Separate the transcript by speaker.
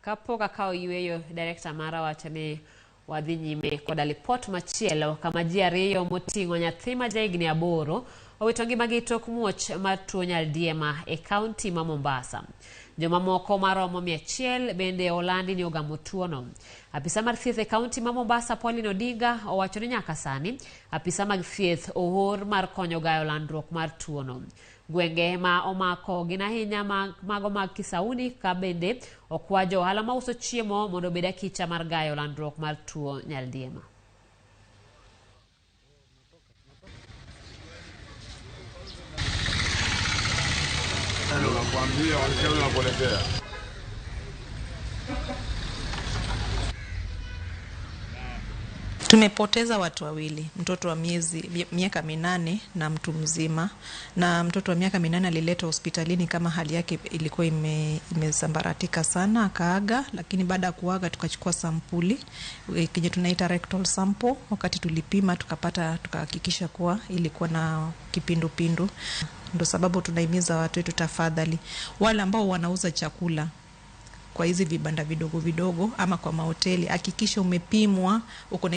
Speaker 1: Kapok akawo yueyo, director mara wacho ni wadhi nyime koda lipot machielo kama ji ariyo moting'o nyathi ma jahigni 8 owito ngimagi tok muoch mar tuo nyaldiema e kaunti ma Mombasa. Jomamoko maromo 100 bende olandi ni ogamo tuono. Apisa mar thieth e kaunti ma Mombasa Pauline Odinga owacho ni nyaka sani apisa mag thieth oor mar konyo gayo landruok mar tuono. Gwenge ma omako gin ahinya mago mag Kisauni ka bende okwa jo ohala mauso chiemo mondo obed akicha mar gayo landruok mar tuo nyaldiema.
Speaker 2: Tumepoteza watu wawili, mtoto wa miaka 8 na mtu mzima. Na mtoto wa miaka 8 aliletwa hospitalini kama hali yake ilikuwa imesambaratika sana, akaaga. Lakini baada ya kuaga tukachukua sampuli kenye tunaita rectal sample. Wakati tulipima tukahakikisha kuwa ilikuwa na kipindupindu. Ndio sababu tunahimiza watu wetu, tafadhali, wale ambao wanauza chakula kwa hizi vibanda vidogo vidogo ama kwa mahoteli, hakikisha umepimwa uko na